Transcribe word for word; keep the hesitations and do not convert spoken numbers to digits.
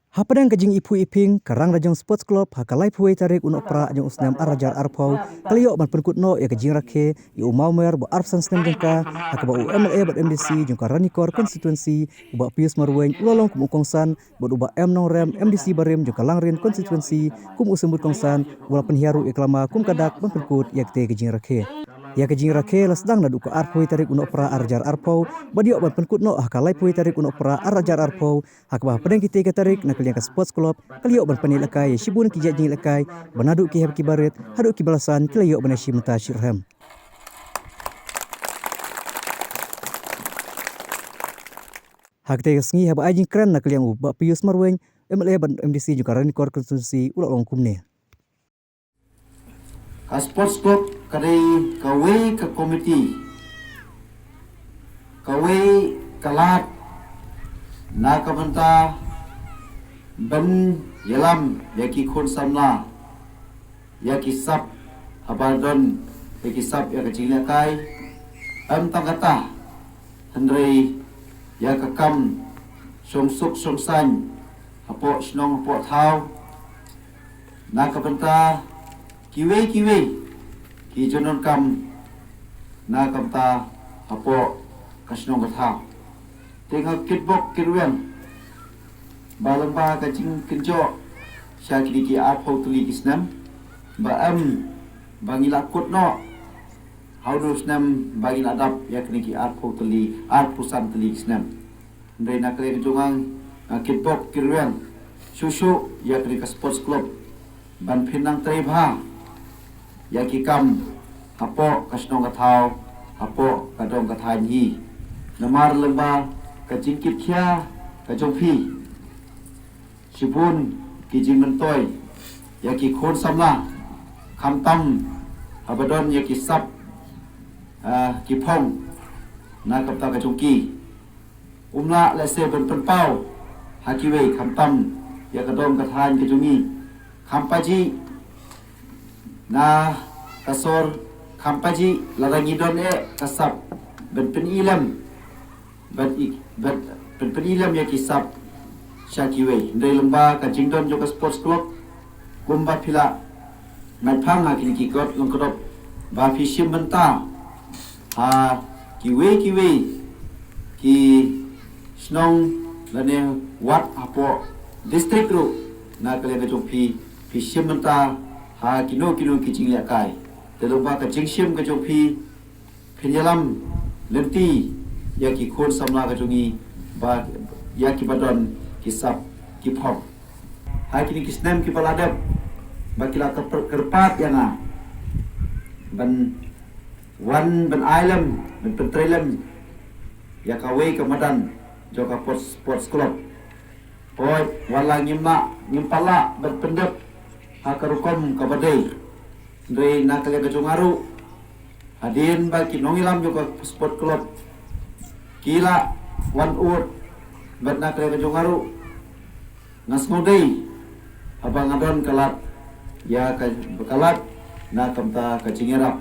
Hapdeng ka jingiphuh iping, ka Rangrajong Sports Club ha ka laiphew wei tarik u Nohprah jong u snem ar hajar arphew ka la ïoh ban pynkut noh ïa ka jingrakhe ïa u mawmer ba arphew san snem jong ka, ha kaba u M L A bad M D C jong ka Ranikor constituency, u Bah Pius Marwein, u la long kum u kongsan, bad u Bah M Nongrem, M D C barim jong ka Langrin constituency, kum u symbud kongsan, u la pynhiar ruh ïa ka lama kum ka dak ban pynkut ïa katei ka jingrakhe. Ïa ka jingrakhe la sdang naduh ka arphew wei tarik u Nohprah ar hajar arphew, bad ïoh ban pynkut noh ha ka laiphew wei tarik u Nohprah ar hajar arphew, ha kaba hapdeng kitei ki tarik na ka liang ka Sports Club ka la ïoh ban pynïalehkai ïa shibun ki jait jingïalehkai, ba naduh ki heh ki barit haduh ki ba la san ki la ïoh ban ïashim bynta shitrhem. Ha katei ka sngi, haba ai jingkren na ka liang u Bah Pius Marwein, M L A bad M D C jong ka Ranikor constituency, u la ong kumne. Ka Sports Club ka dei kawei ka komiti, kawei ka lad na ka bynta ban ïalam ïa ki khun samla, ïa ki sap, haba don ïa ki sap ïa ka jinglehkai. Em tang kata, hynrei ïa ka kam shong suk shong saiñ hapoh shnong hapoh thaw, na ka bynta kiwei kiwei ki jingdonkam na ka bynta hapoh ka shnong ka thaw. Te nga kitbok kitrwiang ba lyngba ka jingkynjoh sha kine ki arphew tylli ki snem, ba em ba ngi la kut noh ha une u snem ba ngi la dap ïa kine ki arphew tylli, arphew san tylli ki snem. Hynrei na ka liang ka jong nga, nga kitbok kitrwiang shuh shuh ïa kane ka Sports Club ban pynang trei bha ïa ki kam hapoh ka shnong ka thaw, hapoh ka dong ka thaiñ hi. Namar lyngba ka jingkitkhia ka jong phi, shibun ki jingmyntoi ïa ki khun samla, khamtam haba don ïa ki sap, ah, ki phong na ka bynta ka jong ki. Um lah lehse ban pynpaw ha kiwei, khamtam ïa ka dong ka thaiñ ka jong ngi. Kham pajih na ka sor, kham pajih lada ngi don eh ka sap ban pyni lem, ban i, ban pyn, pyni lem ïa ki sap sha kiwei. Hynrei lyngba ka jingdon jong ka Sports Club, kumba phi la mait phang ha kine ki kot lyngkdop, ba phi shim bynta ha kiwei kiwei ki shnong lane wat hapoh district ruh, na ka liang ka jong phi, phi shim bynta ha kino kino ki jinglehkai. Te lyngba ka jingshim ka jong phi, phin ïalam lynti ïa ki khun samla ka jong ngi, ba ïa kiba don ki sap ki phong. Ha kine ki snem kiba la dep, ba ki la kyrp, kyrpad ïa nga ban wan ban ai lem, ban pyntrei lem ïa kawei ka madan jong ka Sports, Sports Club. Hooid, wat la ngim lah, ngim pat lah ban pyndep ha ka rukom kaba dei, hynrei na ka liang ka jong nga ruh, hadien ba ki nongïalam jong ka Sports Club ki la wan ud, bad na ka liang ka jong nga ruh, nga sngewdei haba nga don ka lad, ïa ka, ka lad na ka bynta ka jingïarap.